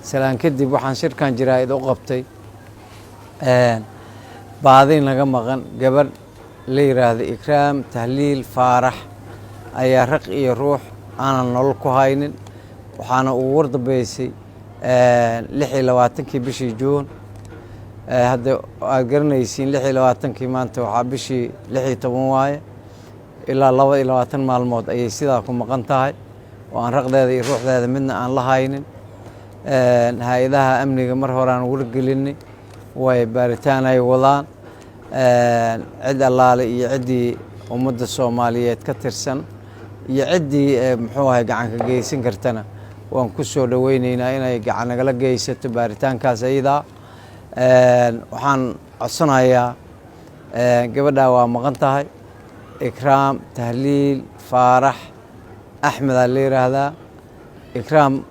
Salaan kadib, waxaan shirkan jaraa'id u qabtay baadi naga maqan. Gabadh la yidhaahdo Ikraam Tahliil Faarax ayaa raq iyo ruux aanan nolol ku haynin. Waxaana ugu war dambeysay 26-kii bishii Juun. Hadda aad garanaysiin 26-kii, maanta waxaa bishii 16 waaye. Ilaa 22 maalmood ayay sidaa ku maqan tahay oo aan raqdeeda iyo ruuxdeeda midna aan la haynin. Hay-adaha amniga mar horaan wargelinay, way baaritaan ay wadaan. Cid allaale iyo ciddii ummadda Soomaaliyeed ka tirsan iyo ciddii, muxuu ahay, gacan ka geysan kartana waan ku soo dhoweyneynaa inay gacan nagala geysato baaritaankaas ayadaa. Waxaan codsanayaa, gabadhaa waa maqan tahay. Ikraam Tahliil Faarax Axmedaa la yidhaahdaa. Ikraam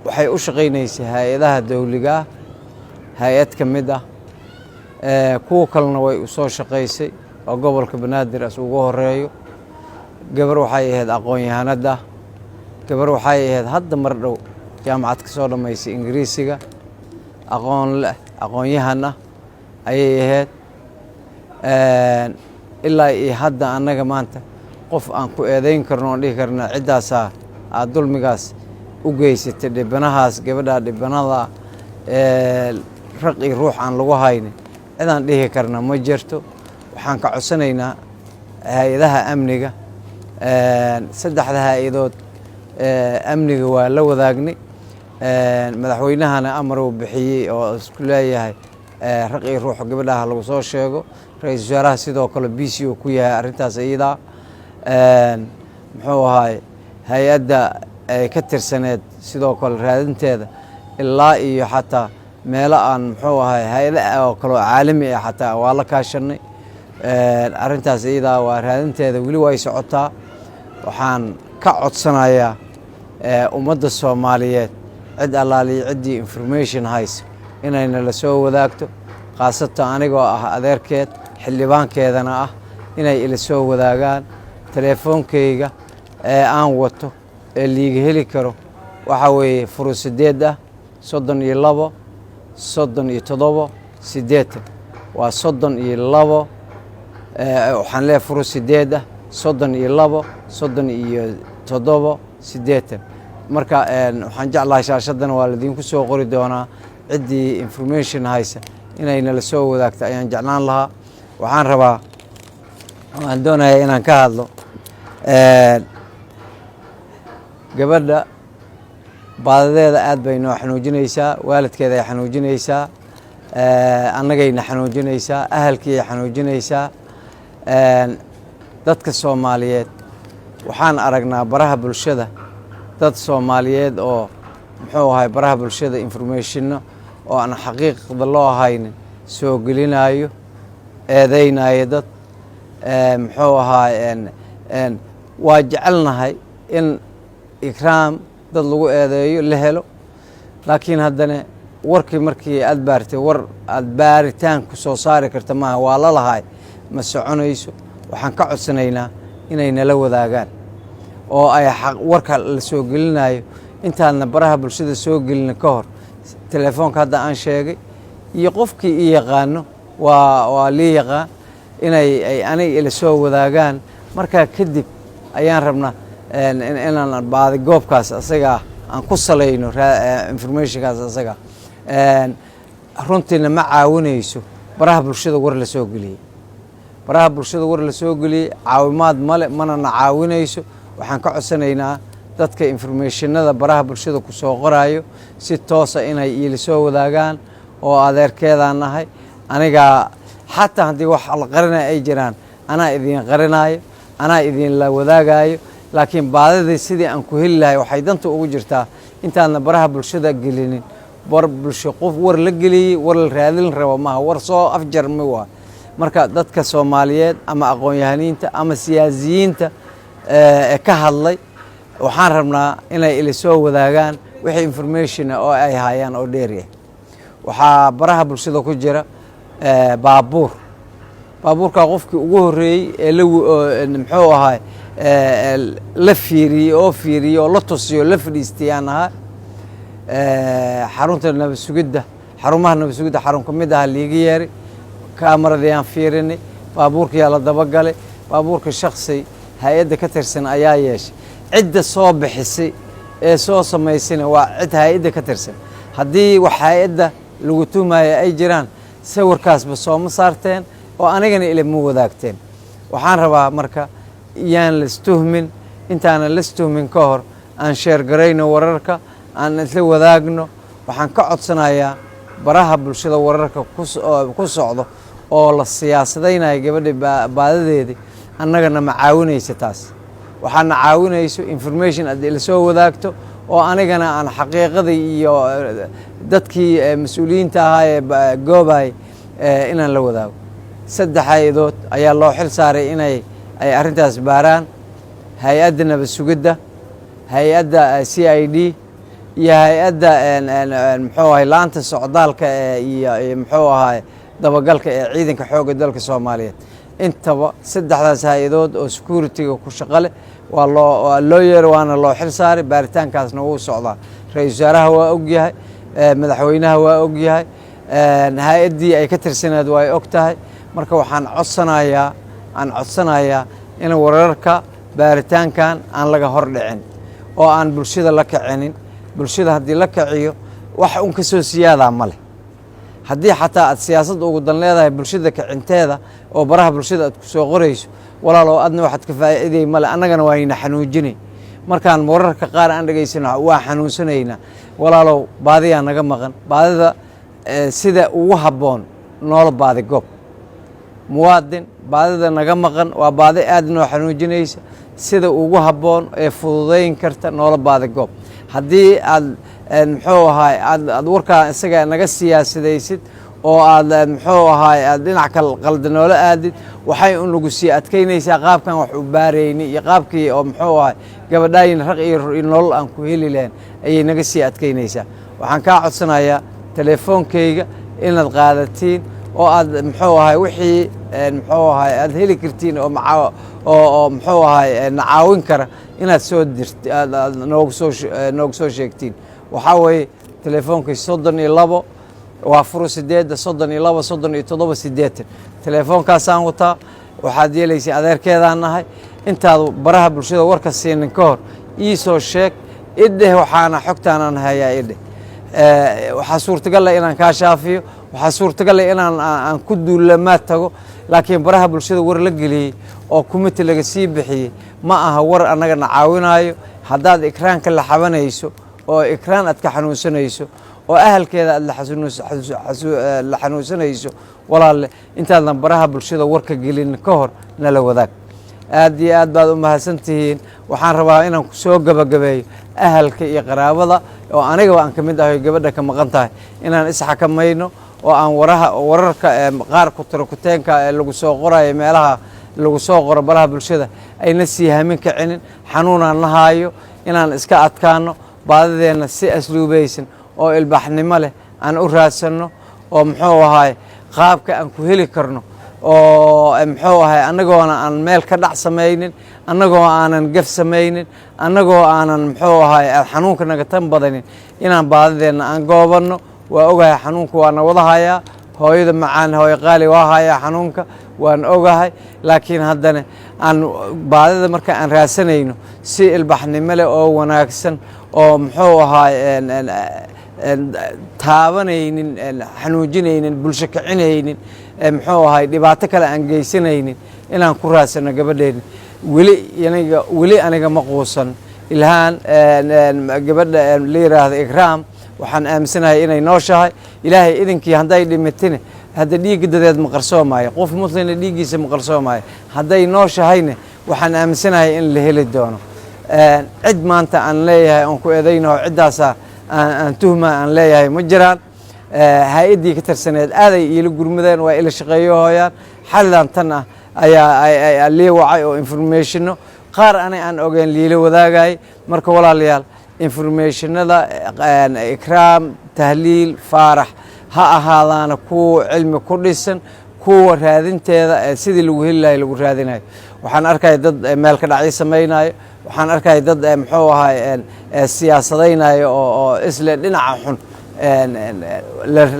waxay u shaqaynaysay hay-adaha dowliga ah, hay-ad ka mid ah. Kuwa kalena way usoo shaqaysay oo gobolka Banaadir as ugu horeeyo. Gabar waxay ahayd aqoon-yahanad ah. Gabar waxay ahayd hadda mar dhow jaamacad ka soo dhammaysay Ingiriisiga, aqoon leh, aqoon-yahan ah ayay ahayd. Ilaa iyo hadda annaga maanta qof aan ku eedeyn karno oon dhihi karna ciddaasaa aada dulmigaas u geysatay dhibanahaas, gabadhaa dhibanada raq iyo ruux aan lagu haynin, cidaan dhihi karna ma jirto. Waxaan ka codsanaynaa hay-adaha amniga. Saddexda hay-adood amniga waa la wadaagnay. Madaxweynahana amar uu bixiyey oo isku leeyahay raq iyo ruux gabadhaha lagu soo sheego. Ra-iisul wasaaraha sidoo kale busy uu ku yahay arrintaas iyadaa. Muxuu ahaay, hay-adda ay ka tirsaneed sidoo kale raadinteeda ilaa iyo xataa meelo aan, muxuu ahay, hay-ada oo kale oo caalami ah xataa waa la kaashanay. Arrintaas iyadaa waa raadinteeda weli way socotaa. Waxaan ka codsanayaa ummadda Soomaaliyeed cid allaaliyo ciddii information hayso inayna la soo wadaagto, khaasatan anigoo ah adeerkeed, xildhibaankeedana ah, inay ila soo wadaagaan. Telefoonkayga ee aan wato ee liiga heli karo waxaa weeye 08 ah 32 37 80. Waa 32, waxaan leeyahay 08 ah 32 37 80. Marka waxaan jeclahay shaashadana waa laidiinku soo qori doonaa. Ciddii information haysa inay nala soo wadaagto ayaan jeclaan lahaa. Waxaan rabaa, waan doonayaa inaan ka hadlo gabadha. Baadadeeda aad bay noo xanuujinaysaa, waalidkeeda ay xanuujinaysaa, annagayna xanuujinaysaa, ahalkii ay xanuujinaysaa, dadka Soomaaliyeed. Waxaan aragnaa baraha bulshada dad Soomaaliyeed oo, muxuu ahay, baraha bulshada informationno oo aan xaqiiqda loo haynin soo gelinayo, eedeynayo dad. Muxuu ahaay, waa jecelnahay in Ikraam dad lagu eedeeyo la helo, laakiin haddana warkii markii aad baartay, war aad baaritaan ku soo saari karta maaha. Waa la lahay, ma soconayso. Waxaan ka codsanaynaa inay nala wadaagaan oo ay warka la soo gelinayo intaadna baraha bulshada soo gelina ka hor telefoonka hadda aan sheegay iyo qofkii i yaqaano waa lii yaqaan inay ay aniga ila soo wadaagaan. Markaa kadib ayaan rabnaa inaan baadi goobkaas asagaa aan ku salayno informationkaas asaga. Runtiina ma caawinayso baraha bulshada war la soo geliyey. Baraha bulshada war la soo geliyey caawimaad male, mana na caawinayso. Waxaan ka codsanaynaa dadka informationada baraha bulshada ku soo qoraayo si toosa inay iila soo wadaagaan oo adeerkeedaan nahay anigaa. Xataa haddii wax la qarinaya ay jiraan, anaa idin qarinaayo, anaa idinla wadaagayo. Laakiin baadidii sidii aan ku heli lahay waxay danta ugu jirtaa intaadna baraha bulshada gelinin. War bulsho qof war la geliyey war la raadin rabo maaha, war soo afjarmi waa. Marka dadka Soomaaliyeed ama aqoon-yahaniinta ama siyaasiyiinta ee ka hadlay, waxaan rabnaa inay ila soo wadaagaan wixii information oo ay hayaan oo dheerya. Waxaa baraha bulshada ku jira baabuur. Baabuurkaa qofkii ugu horreeyey ee la, muxuu ahaay, la fiiriyey oo fiiriyey oo la tusiyo la fadhiistay aan ahaa. Xarunta nabad sugidda, xarumaha nabad sugidda xarun ka mid aha liiga yeeray. Kamaradii aan fiirinay, baabuurkayaa la dabagalay. Baabuurka shaksi hay-adda ka tirsan ayaa yeeshay. Cidda soo bixisay ee soo samaysayna waa cid hay-adda ka tirsan. Haddii wax hay-adda lagu tuhmaya ay jiraan, sawirkaasba sooma saarteen oo anigana ilama wadaagteen. Waxaan rabaa marka yaan laistuhmin. Intaanan laistuhmin ka hor, aan share garayno wararka, aan isla wadaagno. Waxaan ka codsanayaa baraha bulshada wararka ku socdo oo la siyaasadaynayo gabadha baadadeedii, annagana ma caawinaysa taas. Waxaana caawinayso information aad ila soo wadaagto oo anigana aan xaqiiqadii iyo dadkii mas-uuliyiinta ahaa ee goobay inaan la wadaago. 3 hay-adood ayaa loo xil saaray inay ay arrintaas baaraan: hay-adda nabad sugidda, hay-adda CID iyo hay-adda, muxuu ahay, laanta socdaalka iyo muxuu ahay dabagalka ee Ciidanka Xoogga Dalka Soomaaliyeed. Intaba saddexdaas hay-adood oo security-ga ku shaqo leh waa loo yeeray, waana loo xil saaray, baaritaankaasna wuu socdaa. Ra-iisul wasaaraha waa ogyahay, madaxweynaha waa ogyahay, hay-addii ay ka tirsaneed waa ay og tahay. Marka waxaan codsanayaa, aan codsanayaa in wararka baaritaankan aan laga hor dhicin oo aan bulshada la kicinin. Bulshada haddii la kiciyo, wax un ka soo siyaadaa ma leh. Haddii xataa aad siyaasad ugu dan leedahay bulshada kicinteeda oo baraha bulshada aad ku soo qorayso, walaalow, adna waxaad ka faa'iiday male, annagana waayna xanuujinay. Markaan wararka qaar aan dhegaysano, waa xanuunsanaynaa. Walaalow, baadiyaa naga maqan. Baadida sida ugu habboon noola baadi goob. Muwaadin, baadida naga maqan waa baadi aad noo xanuujinaysa. Sida ugu habboon ee fududayn karta noola baadi goob. Haddii aad, muxuu ahaay, aad warkaa isaga naga siyaasadaysid oo aad, muxuu ahaay, aad dhinac kal qalda noola aadid, waxay un lagu sii adkaynaysaa qaabkan wax u baarayni iyo qaabkii oo, muxuu ahaay, gabadhaayin raq iyo nolol aan ku heli lahayn ayay naga sii adkaynaysaa. Waxaan kaa codsanayaa telefoonkayga inaad qaadatiin oo aad, muxuu ahay, wixii, muxuu ahay, aad heli kartiin oo maca oo muxuu ahay na caawin kara inaad soo dirt aad aad noogu soo sheegtiin. Waxaa weeye telefoonkay 32, waa 08 32 37 80. Telefoonkaasaan wataa. Waxaad yeelaysay, adeerkeedaan nahay. Intaad baraha bulshada warka siinin ka hor, ii soo sheeg, idheh waxaana xogtaanaan hayaa idheh. Waxaa suurtagal ah inaan kaa shaafiyo, waxaa suurtagal ah inaan aan ku duulamaad tago. Laakiin baraha bulshada war la geliyey oo committee laga sii bixiyey ma aha war annagana caawinaayo. Haddaad Ikraanka la xabanayso oo Ikraan aad ka xanuunsanayso oo ahalkeeda aad la xanuunsanayso, walaalle, intaadan baraha bulshada warka gelin ka hor nala wadaag. Aad iyo aad baad u mahadsantihiin. Waxaan rabaa inaan kusoo gabagabeeyo ahalka iyo qaraabada oo anigaba aan ka mid ahay gabadha ka maqan tahay inaan isxakamayno oo aan waraha wararka qaar kutrakuteenka ee lagu soo qorayo meelaha lagu soo qoro baraha bulshada ayna sii hamin kicinin. Xanuunaan la haayo, inaan iska adkaano, baadideenna si asluubaysan oo ilbaxnimo leh aan u raadsanno oo, muxuu ahaay, qaabka aan ku heli karno oo, muxuu ahay, annagoona aan meel ka dhac samaynin, annagoo aanan gaf samaynin, annagoo aanan, muxuu ahay, xanuunka naga tan badanin, inaan baadideenna aan goobanno. Waa ogahay xanuunka waa na wada hayaa. Hooyada macaan, hooyo qaali, waa hayaa xanuunka, waan ogahay. Laakiin haddana aan baadida marka aan raadsanayno si ilbaxnimo leh oo wanaagsan oo, muxuu ahaay, taabanaynin, xanuujinaynin, bulsho kicinaynin, muxuu ahay, dhibaato kale aan geysanaynin, inaan ku raadsano gabadheena. Weli aniga ma quusan. Ilhaan, gabadha la yiraahdo Ikraam, waxaan aaminsanahay inay nooshahay, Ilaahay idinkii. Hadday dhimatine, hadda dhiigga dadeed ma qarsoomaayo, qof muslimna dhiiggiisa ma qarsoomaayo. Hadday nooshahayne, waxaan aaminsanahay in la heli doono. Cid maanta aan leeyahay oon ku eedaynaho, ciddaasa aan tuhma aan leeyahay ma jiraan. Hay-addii ka tirsaneed aaday iila gurmadeen, waa ila shaqeeyo hooyaan. Xalidan tan ah ayaa lii wacay oo informationo qaar anay aan ogeyn liila wadaagay. Marka walaalayaal, informationada Ikraam Tahliil Faarax ha ahaadaana kuwa cilmi ku dhisan, kuwa raadinteeda sidii lagu heli lahay lagu raadinayo. Waxaan arkaya dad meel ka dhacyo samaynayo. Waxaan arkaya dad muxuu ahay siyaasadaynayo oo isle dhinaca xun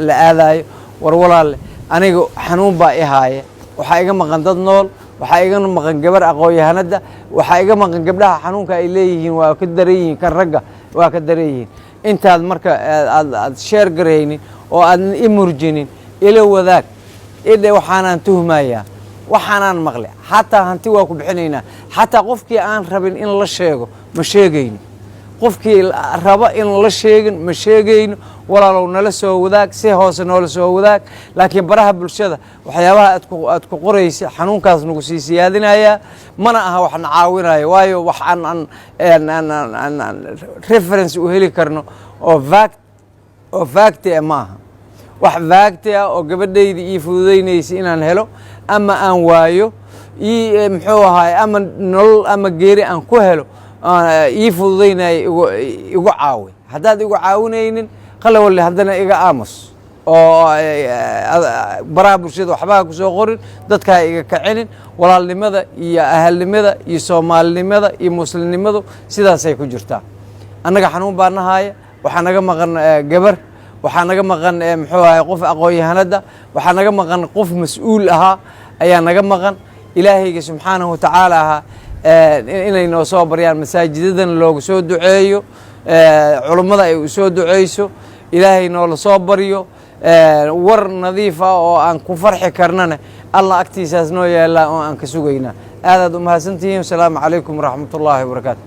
la aadayo. War walaalle, aniga xanuun baa i haaya. Waxaa iga maqan dad nool, waxaa iga maqan gabar aqoon-yahanada, waxaa iga maqan gabdhaha. Xanuunka ay leeyihiin waa ka daran yihiin kan ragga, waa ka daran yihiin. Intaad marka aad share garaynin oo aadan i murjinin, ila wadaag idhe waxaanaan tuhmayaa, waxaanaan maqle. Xataa hanti waa ku bixinaynaa. Xataa qofkii aan rabin in la sheego ma sheegayno, qofkii raba in la sheegin ma sheegayno. Walaalow, nala soo wadaag, si hoose noola soo wadaag, laakiin baraha bulshada waxyaabaha aad ku qoraysa xanuunkaas nagu sii siyaadinayaa, mana aha wax na caawinayo, waayo wax aan reference u heli karno oo fact ah ma aha. Wax fact ah oo gabadhayda ii fududaynaysa inaan helo ama aan waayo ii muxuu ahaay ama nolol ama geeri aan ku helo ii fududaynaya, igu caawi. Haddaad igu caawinaynin, qalawalle, haddana iga aamus oo baraha bulshada waxbaha ku soo qorin, dadka ha iga kacinin. Walaalnimada iyo ahalnimada iyo soomaalinimada iyo muslimnimadu sidaasay ku jirtaa. Annaga xanuun baa nahaaya. Waxaa naga maqan gabar, waxaa naga maqan muxuu ahay qof aqoon-yahanada, waxaa naga maqan qof mas-uul ahaa ayaa naga maqan. Ilaahayga subxaanahu watacaala ahaa inay noo soo baryaan, masaajidadana looga soo duceeyo, culummada ay u soo duceyso, Ilaahay noola soo baryo. War nadiif ah oo aan ku farxi karnana Allah agtiisaas noo yaallaa oo aan ka sugaynaa. Aadaad u mahadsantihiin. Asalaamu calaykum waraxmat ullaahi wabarakaatu.